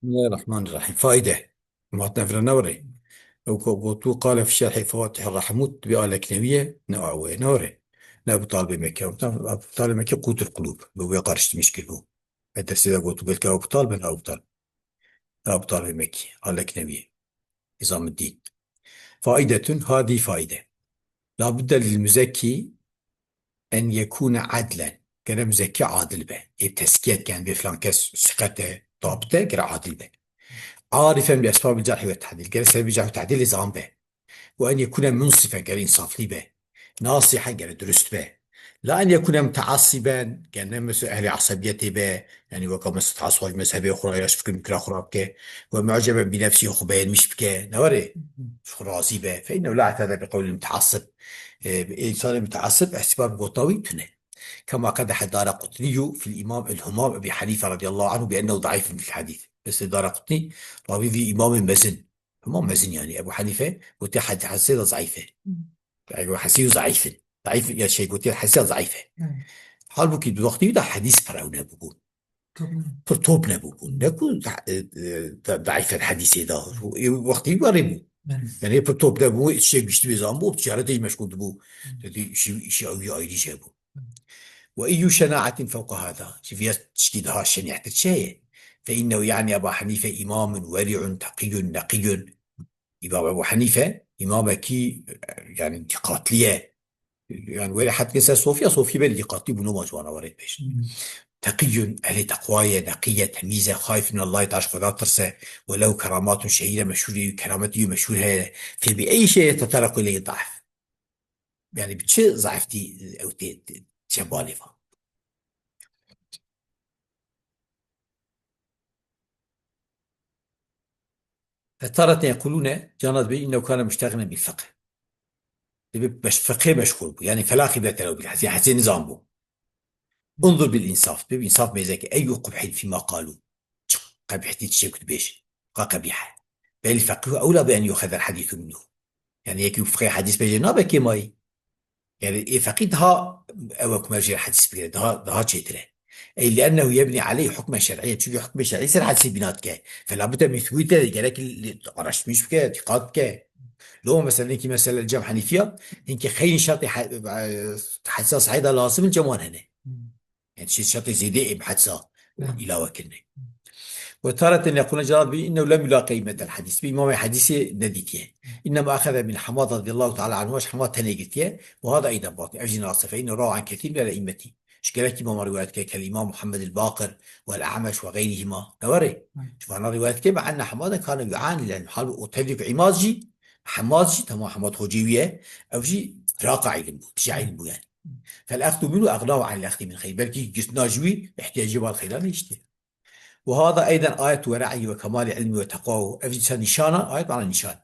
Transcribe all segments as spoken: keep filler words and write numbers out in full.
Bismillahirrahmanirrahim. Faîde. Em hatine vira ne were. Ew ku gotû, "Qale fi şerhî Fewatihir Rahmût" bi Aleknewî ye, ne ew e, ne were. Ne Ebu Talibê Mekkî. Ebu Tal-, Ebu Talibê Mekkî qûtil qulûb. Bi wê qarşitmiş kiribû. Medresê de gotû, belkî Ebu Talib, ne Ebu Talib. Ne Ebu Talibê Mekkî. Aleknewî ye. Nizamüddin. Faîdetun, hadî faîde. La budde lil muzekkî en yekûne adlen. Gere muzekkî adil be. Ê tezkiyet ken bê filan kes siqet e, dabit e, gere adil be. Arifen bi esbabil cerh ve tadil. Gere sebebî cerh ve tadilê zan be. Ve en yekûne munsifen, gere însaflî be. Nasihen, gere durust be. La en yekûne muteassiben, gere ne mesela ehlî asabiyetê be. Yanî weka mesela teassuba ji mezhebê xwe re ya ji fikir fikra xwe re bike. Ve mu'ceben bi nefsî, xwe beğenmiş bike. Ne were? Ji xwe razî be. Fe innehu la yu'tede bi qewlil muteassib. E, însanê muteassib îtîbar bi gotina wî tune. Kema qedehe Daraqutniyyu fil Îmam el-Humam Ebî Henîfe radiyallahu anhu bi ennehu daîfun fil hadîs. Mesela Daraqutnî, ravî vî îmamê mezin. Humam mezin yanî. Ebu Henîfe gotiye had-, hadîsê de zeîf e. Ebu Henîfe zeîf in. Zeîf ya şey gotiye hadîsê de zeîf e. Halbûkî di wextî wî de hadîs pir ew nebûbûn. Pir top nebûbûn. Ne ku da-, e, e, da-, daîf el hadîsê de. Ê wextî wî re bû. Yanî pir top nebû, tiştê giştî bê zan bû, ticaretê jî meşgûl dibû. Tedî îşî, îşî ew ya ayrî jî hebû. Ve eyyu şena'atin fewqa hada. Ji vîya tiştî daha şenî'tir çi heye? Fe innehu yani Eba Henîfe îmamun weri'un teqiyyun neqiyyun. Îmam Ebu Henîfe îmamekî, e, yanî dîqatlî ye. Yanî were hetke ser sofiya, sofî belê dîqatlî bû, noma ji wana were pêş. Teqiyyun, ehlê teqwa ye, neqî ye, temîz e, xaîf min Allahî, ji Xweda tirse, we lehu keramatun şehîre, meşhûr ye, kerametî wî meşhûr heye. Fe bi eyyi şey'in yeteterrequ ileyhi daif. Yanî bi çi zaîftî ew tê, tê, çe balê va? Fetareten yequlûne, cana dibê, innehu kane muştexîlen bil fiqh. Dibê beş-, fiqhê meşxûl bû. Yanî fela xibrete lehu bil hadîs. Hadîsê nizan bû. Unzur bil însaf. Dibê însaf mêze ke. Eyyu qubhin fîma qalû. Çi qebîhtî tiştê ku dibêje. Qa qebîh e. Bel feqîhu ewla bi en yuxedel hadîsu minhu. Yanî yekî ku fiqhê hadîs bêje nabe kêmayî. Yanî ê feqî daha ew e ku me jê re hedîs bigire, daha, daha çêtir e. Ey liennehu yebnî aleyh hukmen şer'iyyen. Çunkî hukmê şer'î ser hedîsê bîna dike. Fela budde min tewîte, gerek li, araştirmiş bike, dîqat bike. Lo mesela, hinkî mesela cem Henîfiya, hinkî xeyrî şertê he-, e, hedîsa sahîh de lazim in cem wan hene. Yani şey şertê zêdê ê bi hedîsa îlawe kirine. Ve tareten yekûne, cara dibê, innehu lem yulaqe îmetel hadîs. Bi îmamê hedîsê nedîtiye. İnnema axede min Hamad radiyallahu teala anhu, ji Hamad tenê girtiye. Ve hada eyden batil. Ev jî nas e. Fe innehu rawa an kethîr min el îmmetî. Ji gelek îmama riwayet kir, kel Îmam Muhammed el Baqir, wel A'meş ve xeyrihima. Ne were? Ji vana riwayet kir, me enne Hamaden kane yu'anî el ilm. Halbû o tevlî ku Îmaz jî, Hemaz jî, tamam Hemad hocê wî ye, ew jî firaqa îlim bû, tije îlim bû yani. Fel exdu minhu exnahu anil exdi min xeyr. Belkî girtina ji wî ihtiyacê wan xeyra nehiştiye. Ve hada eyden ayetu wera'î ve kemalî ilmî ve teqwahu. Ev jî çend nîşana, ayet mana nîşan.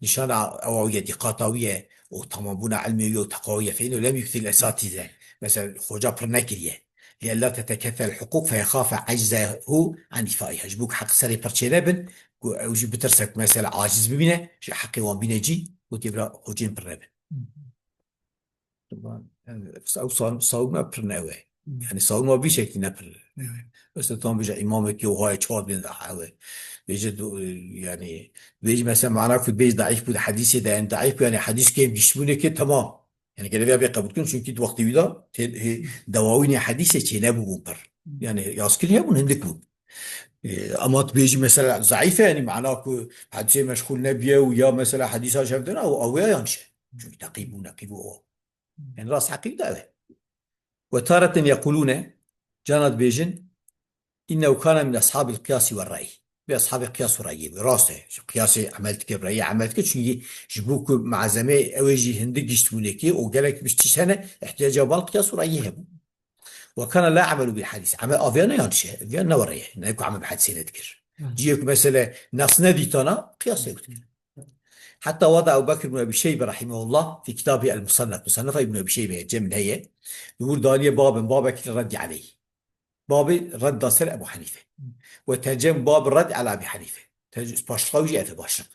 Nîşana ewa wî ye, dîqata wî ye, û tamambûna ilmê wî ye û teqwa wî ye. Fe innehu lem yukthir el esatîze. Mesela, xoca pir nekiriye. Liella tetekethel huqûq fe yexafe eczehu an îfaiha. Ji bo ku heq serê pir çênebin, ku ew jî bitirse ku mesela aciz bibîne, ji heqê wan bîne cî, gotê bira xocên pir nebin. Ew sa-, sawûna pir ne ew e. Yani sawûna vî şeklî ne pir. Mesela tam bêje îmamekî û hayê çar bin de ew e. Bêje du-, yani bêje mesela mana ku bêj daîf bû, di hedîsê de yani daîf bû, yani hedîs kêm giştbûnê ke temam. Yani gelek ya bê qebûl kirin, çünkü di wextê wî de tê-, hê-, dewawînê hedîsê çênebûbûn pir. Yani yaskirî hebûn, hindik bûn. E, ama tu bêjî mesela zeîf e, yani mana ku hedîsê meşxûl nebiye û ya mesela hedîsa ji hev dina û ew ya yan şe. Çünkü teqî bû, neqî bû o. Yani rast heqî de ev e. Ve tareten yequlûne, cana dibêjin, innehu kane min eshabil qiyasî ve rey. Bi eshabê qiyas û reyê bû. Rast e. Ji qiyasê emel dike, reyê emel dike. Çünkü ji bo ku malzemeyê ew ê jî hindik giştbûnekê û gelek biş tişt hene, ihtiyaca bal qiyas û reyê hebû. Ve kana la amelu bil hadîs. Eme aviya ne yanlış e. Aviya ne were ye. Ne ku eme bi hadîsê nedikir. Ciyê ku mesele nas nedîtana, qiyas ê dikir. Hatta wada Ebu Bekir ibn Ebi Şeybe rahimehullah fi kitabî El Musannef. Musannefa Ibn Ebi Şeybe cem heye. Li wir daniye babin, babekî li reddî aleyh. Babê redda ser Ebu Hanife. Ve tercem bab redd ala Ebi Hanife. Terc-, başlığa wî jî ev e başlık.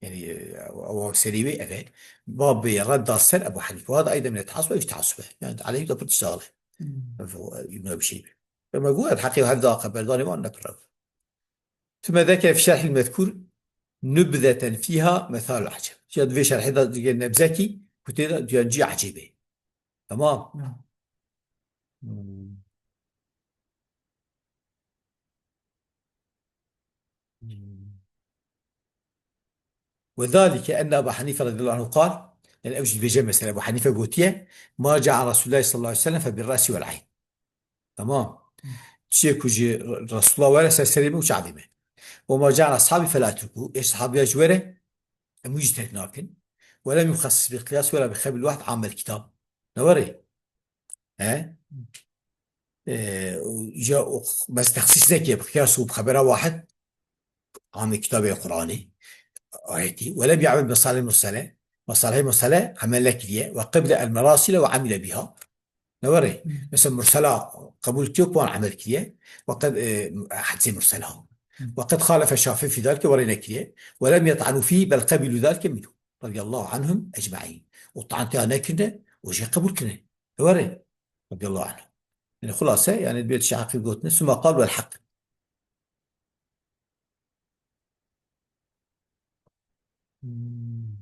Yani, e, ew serî wê ev e. Babê redda ser Ebu Hanife. Wada eyden min teasub, ev teasub e. Yani aleyh de pir tişt e. Ev, e, Ibn Ebi Şeybe. Ve me got, heqê her da xeberdanê wan ne pir e. ثم ذكر في الشرح المذكور نبذة فيها مثال العجب. Ya di vê şerhê de digel nebzekî ku tê de duyan cî ecêbê. Tamam. Hmm. Hmm. وذلك أن أبا حنيفة رضي الله عنه قال، yani ew jî dibêje mesela Ebu Hanife gotiye, ما جاء رسول الله صلى الله عليه وسلم فبالرأس والعين. Tamam. Tiştê ku ji Resulullah were ser serê me û çavê me. وما جاء أصحابي فلا أتركه. Ê sahabiya ji were, em wî jî terk nakin. ولم يخصص بالقياس ولا بخبر الواحد عام الكتاب. Ne were? He? Ee, û ya o bes texsîs neke bi qiyas û bi xebera wahid, amê kitabê Qur'anê, ayetî. ولم يعمل بمصالح المرسلة. Mesalihê mursele emel nekiriye. وقبل المراسل وعمل بها. Ne were? Mesela mursela qebûl kiriye, wan emel kiriye. وقد, e, hadisê mursela. وقد خالف الشافعي في ذلك, were nekiriye. ولم يطعنوا فيه بل قبلوا ذلك منه رضي الله عنهم أجمعين. Û tan têya nekirine û jê qebûl kirine. Were. رضي الله عنهم. Yani xulase, yani dibê tiştê heqî gotine, ثم قال والحق. Hmm.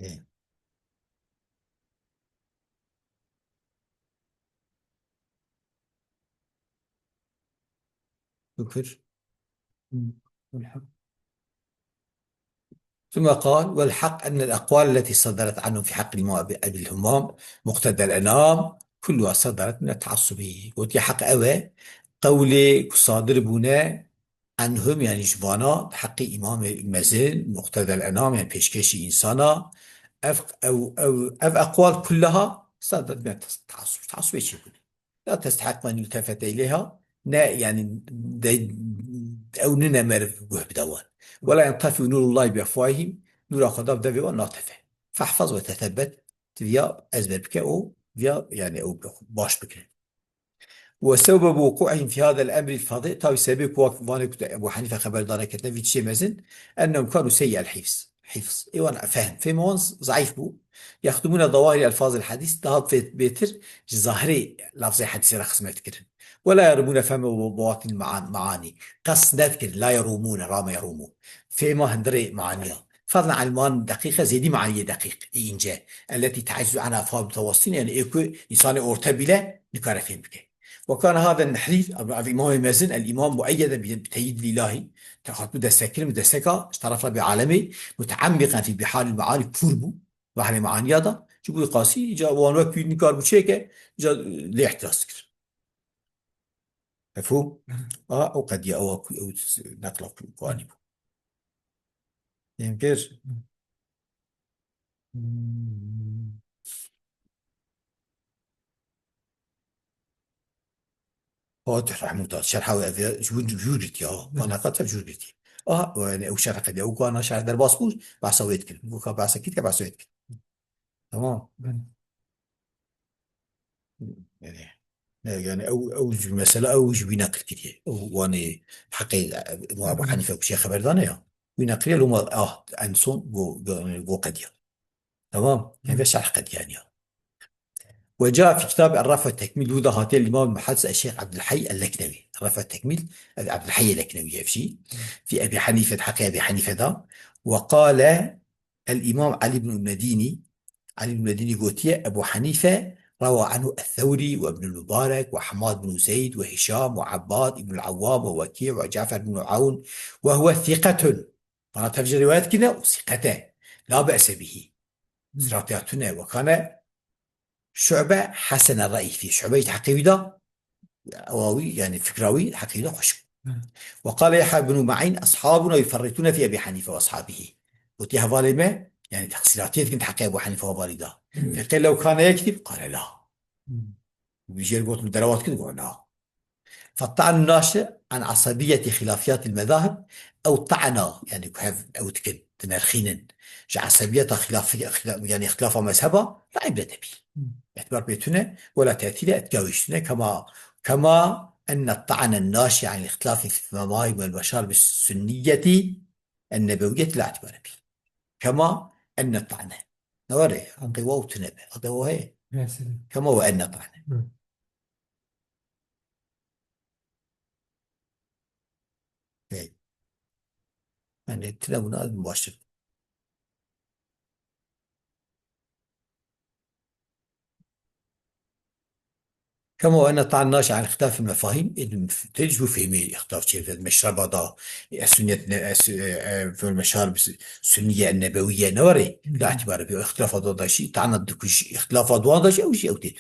Ê. Şükür. Hı. Elham. ثم قال: والحق أن الأقوال التي صدرت عنهم في حق الإمام أبي، أبي الهمام مقتدى الأنام كلها صدرت من التعصب. Gotiye heq ew e, qewlê ku sadir bûne anhum, yani ji vana, di heqê îmamê mezin, muqtedel enam, yani pêşkêşî însana, ev, ew, ew, ev eqwal kullaha saderet min teasub, teasubê çêbûne. La testehiq men yultefete ileyha, ne, yani, de, ew nine meriv guh bide wan. Wela yentefi nûrullahi bi efwahihim, nûra Xweda bi devê wan natefe. Fehfaz ve tethebbet, tu viya ezber bike û viya, yani, ew baş bikire. Ve sebebe vuku'ihim fi hadel emril fadî, tabi sebebê ku wak-, vanê ku Ebu Hanife xeber dane ketine vî tiştê mezin, ennehum kanu seyyi'el hifz. Hifz. Ê wan fehm, fehma wan z-, zeîf bû. Yexdimûne dawahirî elfazil hadîs, daha bê-, bêtir ji zahirê lafzê hadîsê re xizmet kirin. Ve la yerumûne fehme bawatin maan-, maani. Qest nedikirin, la yerumûne, rame yerumû. Fehma hundirê maniya. Fadlan an maan deqîqe, zêdî maniyê deqîq, ê înce. Elletî te'eczu anha fehmul mutewessin, yani ê ku însanê orte bîle nikare fêm bike. Ve kâne hâzen nehrîr, ev, ev îmamê mezin, el îmam mueyyede bi, bi teyîd lîlahî, te hatibû destekirin, bi desteka ji teref Rebbê alemê, muteemmiqen fî biharil meanî, kûr bû, behrê meaniya da, ji bo wî qasî, îca wan wek wî nikarbû çêke, îca lê îhtiras dikir. Mefhûm? A, ew qediya, ew ku, ew neqla ku, ku anîbû. Fêm kir? Hmm. Fatih Rehmûta, şerha wê ev ya, ji wir, ji wir girtiye, ha. Hı. Vana qet ev ji wir girtiye. Aha, yani ew şerha qediya, ew ku ana şerh derbas bû, behsa wê dikin. Ew ka behsa kî dike, behsa wê dikin. Tamam. Belê. Yani, ne, yani ew, ew ji mesela ew ji wî neqil kiriye. Ew wanê heqê, e, Ebu Hı. Hanife ku şey xeber dane ya. Wî neqiliye loma, ah, en son go, go, go qediya. Tamam. Hı. Yani şerh qediyaniya. Ve ca fi kitab Er-Raf ve Tekmil, bu da hatiye İmam Muhaddis Şeyh Abdülhayy El-Leknevi. Er-Raf ve Tekmil, Abdülhayy El-Leknevi ev jî. Hı. Fi Ebi Hanife, heqê Ebi Hanife da. Ve qale El-Îmam Elî bin Medînî, Elî bin Medînî gotiye, Ebu Henîfe rewa anhu Es-Sewrî ve Ibnul Mubarek ve Hemad bin Zeyd ve Hişam ve Ebbad ibnul Ewwam ve Wekî ve Cafer bin Awn ve huve sîqetun. Bana tevcî rivayet kine û sîqet e. La be'se bihî. Siratiyatune ve kane Şu'be hesene ra'yî fî. Şu'be jî heqê wî da, ewa wî, yani fikra wî heqê wî da xweş bû. Hı. Ve qale Yahya bin Ma'in, "Ashabuna yuferritune fî Ebî Henîfe ve ashabihi." Gotiye hevalê me, yani teqsîratiyê dikin di heqê Ebû Henîfe ve hevalî da. Hı. Feqîl lew kane yektib, qale la. Hı. Bi jêr gotin derewa dikin, got na. Fetta'nu naşi an asabiyetî xilafiyatî mezahib, ew ta'na, yani ku hev ew dikin, dinerxînin. Ji asabiyeta xilafi-, xila-, yani ixtilafa mezheba, la ibrete bî. Îtibar pê tune, wela tetîle etkiya wî tune, kema, kema enne ta'ne naşi an ixtilafi fi mezahib wal meşarib sunniyetî, ennebewiyetî la îtibare bî. Kema enne ta'ne. Ne were, anqê waw tune be. Anqê waw heye. Mesela. Kema we enne ta'ne. Hı. Hey. Yani tune buna başlık. Kema ene ta'na naşi an ihtilaf mefahim, tecbu fehmi ihtilaf çevre meşraba da, e, sünnet ne, e, sü-, e, e, fil meşarib sünniye nebewiye ne were, la itibare bi ihtilafa da da şi, ta'na dukuş ihtilafa duan da şi, ew şi ew tê.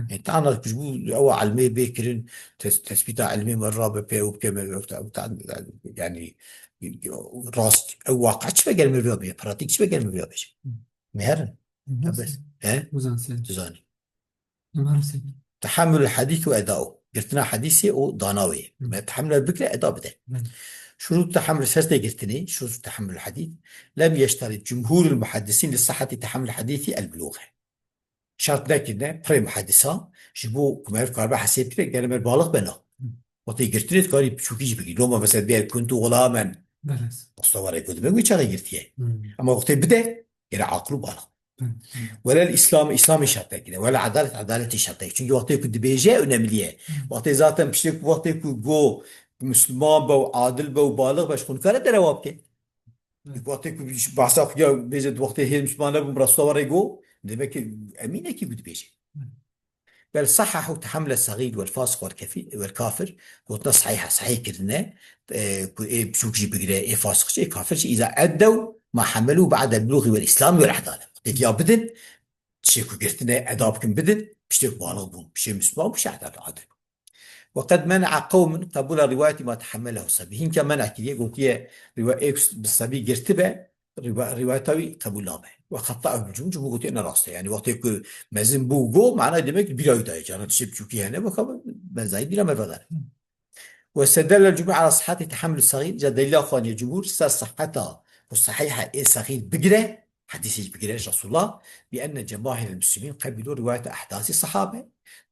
E, ta'na dukuş bu, ew ilmê bê kirin, tes-, tesbita ilmê me rabe pê ew bike me, ew ta-, ew ta-, yani, rast, ew waqi çi be gel me vê bê, pratik çi be gel me vê bê. Meherin. Hı hı. Bes. He? Uzan sen. Dizanî. Umarım sen. Tehammül hadîs û eda'u. Girtina hadîsê û dana wê. Hı. Me tehammül bikire, eda bide. Hı. Şurût tehammül, şertê girtinê, şurût tehammül hadîs. Lem yeşterit cumhurul muhaddisîn li sihheti tehammül hadîsî el bulûğ. Şert nekirine, pirê muhaddisa, ji bo ku meriv karibe hesêb bike, gere mer balix bena. Hı. Wextê girtinê dikarî piçûkî jî bigirî. Loma mesela bêr kuntu gulamen. Beres. Mustafa rê ku dibe wî çaxê girtiye. Hı. Ama wextê bide, gere aqil û balix. Hı, hı. Welel Îslam, Îslamê şert nekine. Welel edalet, edaletê şert nekine. Çünkü wextê ku dibêje önemli ye. Hı. Wextê zaten piştê ku, wextê ku go Müslüman be û adil be û balix be, ji xwe nikare derewa bike. Hı. Wextê ku bahsa xwe ya bêje, wextê hê Müslüman nebûm, Resulullah were go, demek ki emîn e ki ku dibêje. Hı. Bel sahhahu tehammule sagîr wel fasiq wel kefi-, wel kafir, gotina sahîh e, sahîh kirine, e, ku ê biçûk jî bigire, ê fasiq jî, ê kafir jî, îza eddew ma hemmelû ba'del bulûxî wel îslamî wel edalet. Têtiya bidin, tiştê ku girtine, eda bikin bidin, piştê ku balix bûn, piştê Müslüman bûn, piştê edalet adil bûn. Ve qed mene'a qewmun qebûla rivayetî ma tehemmelehu sebî. Hinka men'a kiriye, gotiye, riwa-, ê ku bi sebî girtibe, riwa-, rivayeta wî qebûl nabe. Ve xeta ew cumhur, cumhur gotiye ne rast e. Yani wextê ku mezin bû go, mana demek ki bîra wî daye. Cana tiştê biçûkî hene, baka mezayî bîra me vedane. Ve sedellel cumhur ala sihhati tehammül sagîr, ca delîla xwe aniye cumhur, ser sihheta û sahîha ê sagîr bigire, hadîsê jî bigire ji Resulullah, bi enne cemahir el muslimin qebilû rivayete ehdasi sahabe.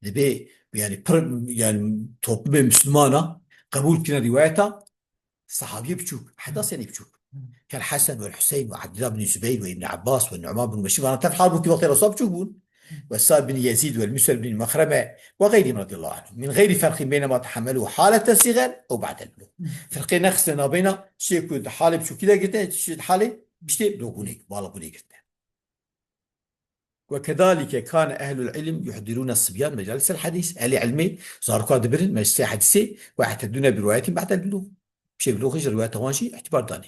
Dibê, yani pir, yani toplumê Müslümana qebûl kirine rivayeta sahabiyê biçûk, ehdasê biçûk. Kel Hesen wel Huseyn ve Abdullah bin Zübeyr ve İbn Abbas ve Nu'man bin Beşir, vana tev hal bû ki wextê Resulullah biçûk bûn. Ve Sa'd bin Yezid ve Mus'ab bin Mehreme ve gayrihim radiyallahu anhum. Min gayri ferqin beyne ma tehammelu haleten sigar ew ba'del bulûg. Ferqê nexiste nabeyna tiştê ku di halê biçûkî de girtine, tiştê di halê piştê bilûgbûnê, balixbûnê girtine. Ve kedalike kane ehlul ilim yuhdirûne sibyan mecalisel hadîs. Ehlê ilmê zaroka dibirin meclisê hadîsê ve ehtedûne bi riwayetin ba'del bulûg. Piştê bilûgê jî riwayeta wan jî îtibar danê.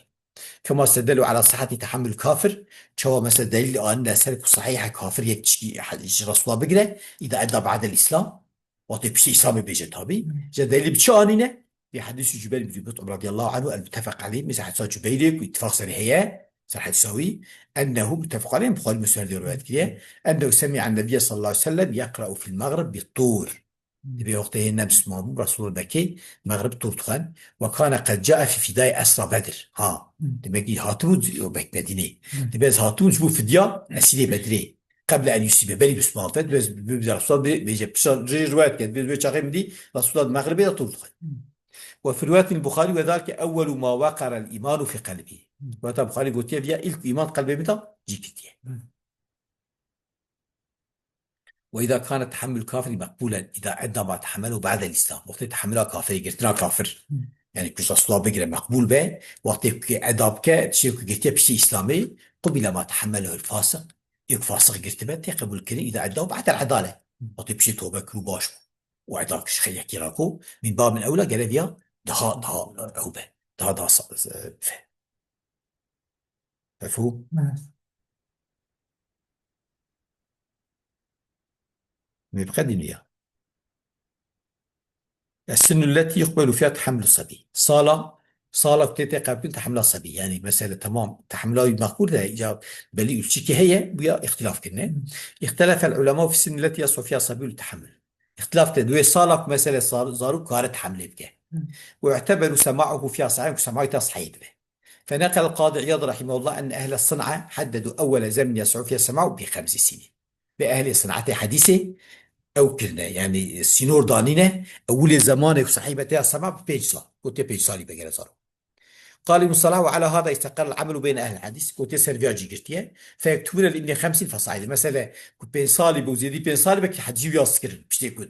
Kema seddelû ala sihhati tehammül kafir, çawa mesela delîl anîne ser ku sahîh e kafir yek tişkî ji Resulullah bigire, îda edda ba'del Îslam, wextê piştî Îslamê bêje tabî. Hmm. Ji delîl bi çi anîne? Bi hadîsî Cübeyr bin Mut'im radiyallahu anhu el muttefaq aleyh, mesela hadîsa Cübeyrê ku îttifaq serê heye, ser hadîsa wî, ennehu muttefaq aleyh, Buxarî Muslim rivayet kiriye, ennehu semi'en nebiyye sallallahu aleyhi ve sellem yeqra'u fil mağrib bi Tur. Dibê wextê hê ne Müslüman bû, Resulullah Mekkê, Mexrib Tur dixwend. Ve kane qed cae fi fidayê esra Bedr. Ha, Hmm. demek ki hatibû o Bek Medînê. Hmm. Dibê ez hatibûm ji bo fidya esîrê Bedrê. Qeble en yusîbe, berî Müslüman be, dibê ez bi, bi Resulullah bê, bêje, pişa rê rivayet kerd, dibê wê çaxê min dî, Resulullah Mexribê de Tur dixwend. Hmm. Ve fi riwayetin Buxarî ve zalike ewwelu ma weqara el îmanu fi qelbî. Hmm. Weta Buxarî gotiye, viya ilk îman qelbê min de cî kitiye. Hmm. Ve îza kane tehammül kafirî meqbûlen, îza edda ma tehammelu ba'del Îslam. Wextê tehammula kafirê, girtina kafir, Hmm. yani ku Resulullah bigire meqbûl be, wextê ku eda bike, tiştê ku girtiye piştî Îslamê, qubîle ma tehammelehu el fasiq, yek fasiq girtibe, tê qebûl kirin, îza edda ba'del edale. Hmm. Wextê piştî tobe kir û baş bû. Û eda kir ji xeylekî rako, min babin ewla gere viya daha, daha ew be. Daha, daha sa-, fe. Mefhûm? Evet. Mebqedî niya. Es-sinnu lletî yuqbelu fiha tehammulu sebî. Sala, sala ku tê tê qebulkirin tehammula sebî. Yani mesele tamam, tehammula wî meqbûl de, ya belî ulçikê heye, bu ya îxtilaf kirine. Hı. İhtelefel ulema fi sinni lletî yasluhu fiha sebî li tehammul. Îxtilaf kirine. Wê sala ku mesele sal-, zarok kare tehammulê bike. Hı. واعتبروا سماعه فيها صحيحا, ku sema'ê te sahîh dibe. فنقل القاضي عياض رحمه الله أن أهل الصنعة حددوا أول زمن يصح فيها السماع بخمس سنين. Bi ehlê sinetê hedîsê ew kirine, yanî sînor danîne, ewilê zemanê ku sahî be te ya sema bi pênc sal. Gotiye pênc salî be gere zaro. قال ابن الصلاح: وعلى هذا استقر العمل بين أهل الحديث. Gotiye ser viya cî girtiye. فيكتبون لابن خمس فصاعدا. Mesele ku pênc salî bû, zêdî pênc salî be ki hedîsî wî yas kirin. Piştê ku,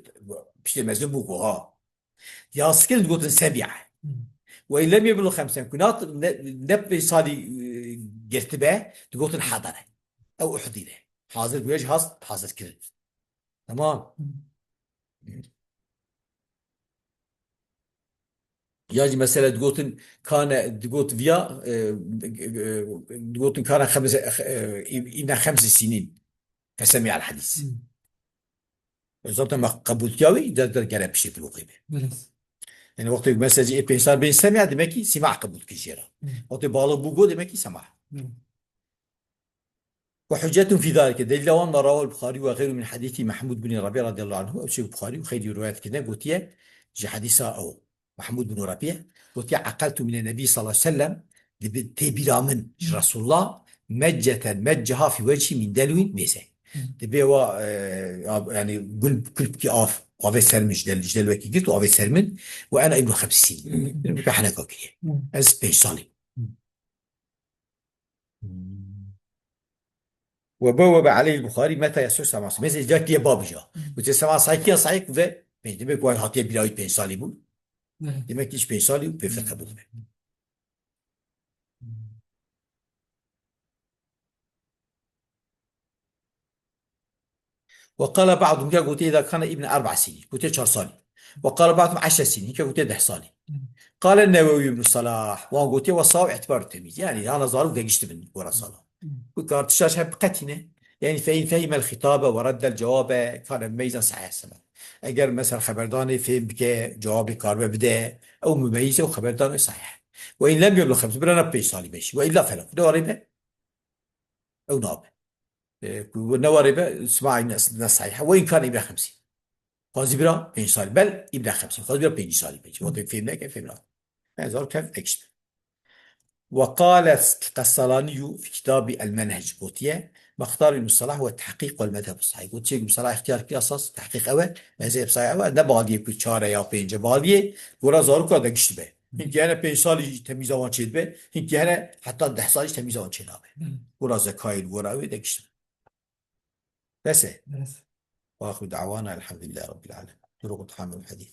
piştê mezin bû ku ha. Yas kirin digotin semi'a. Hı. وإن لم يبلغ خمسا, ku nat-, ne, ne pênc salî, e, girtibe, digotin hadara. Ew uhdîre. Hazir bûye jî has-, hazir kirin. Tamam. Hı. Ya jî mesela digotin kane, digot viya, e, e, digotin kane xems-, e, ibne xemsi sinin. Fesemi'el hadîs. Hı. E, zaten me qebûlkiya wî, de, de gere piştî biloqê be. Evet. Yani wextê mesela jî ê pênc sal bên semi'a, demek ki sima qebûl kir jê re. Hı. Wextê balix bû got, demek ki sema. Hı. وحجة في ذلك, delîla wan, ما رواه البخاري وغيره من حديث محمود بن ربيع رضي الله عنه, ew çi Buxarî û xeyrî riwayet kirine, gotiye, ji hedîsa ew, Mahmud bin Rabi', gotiye, عقلت من النبي صلى الله عليه وسلم, dibi tê bîra min ji Resulullah, مجة مجها في وجهي من دلو ميزة. Hı. Dibe wa, e, ab-, yani gul, kulpkî av, avê ser min ji del-, ji delwekî girt û avê ser min, وأنا ابن خمس سنين. Hı. Bi heneka kiriye. Hı. Ez pênc salî. Hı. وبوب عليه البخاري متى يصح سماع. Mesela, cak diye bab ja. Hı. Gotiye sema sahî kiya sahî ku ve, pênc, demek ku hatiye bîra wî pênc salî bû. Evet. Demek ki hiç pênc salî û pê fe qebûl be. وقال بعضهم, hinke gotiye, إذا كان ابن أربع سنين, gotiye çar salî. وقال بعضهم عشر سنين, hinke gotiye deh salî. قال النووي وابن الصلاح, wan gotiye, والصواب اعتبار التمييز. Yani, hana zarok degiştibin gora sala. Ku kartişaş hep qetîne. Yani, فإن فهم الخطاب ورد الجواب كان مميزا صحيح السماع. Eger, mesela, xeberdanê fêm bike, cewabê karibe bide, ew mumeyîz e û xeberdan e sahih. وإن لم يبلغ خمسا, bira ne pênc salî be jî. وإلا فلا. Ne warê be, ew nabe. E, ku ne warê be, sima ne, ne sahih. وإن كان ابن خمسا. Xwazî bira pênc salî. بل ابن خمسا. Xwazî bira pêncî salî be jî. Wextê fêm neke, fêm nake. Ez zor kev ekşit. وقال القسطلاني في كتاب المنهج, gotiye, مختار ابن الصلاح هو التحقيق والمذهب الصحيح. Gotiye, Ibn Salah îxtiyar kir esas, tehqîq ew e, mezheb sahih ew e, ne baliyê ku çar e ya pênc e, baliyê gora zaroka de gişt be. Hinkî hene pênc salî jî temîza wan çêdibe, hinkî hene heta deh salî jî temîza wan çênabe. Hı. Gora zekayê li gora wê de gişt be. Bes e. Bes. وآخر دعوانا الحمد لله رب العالمين. طرق تحمل الحديث.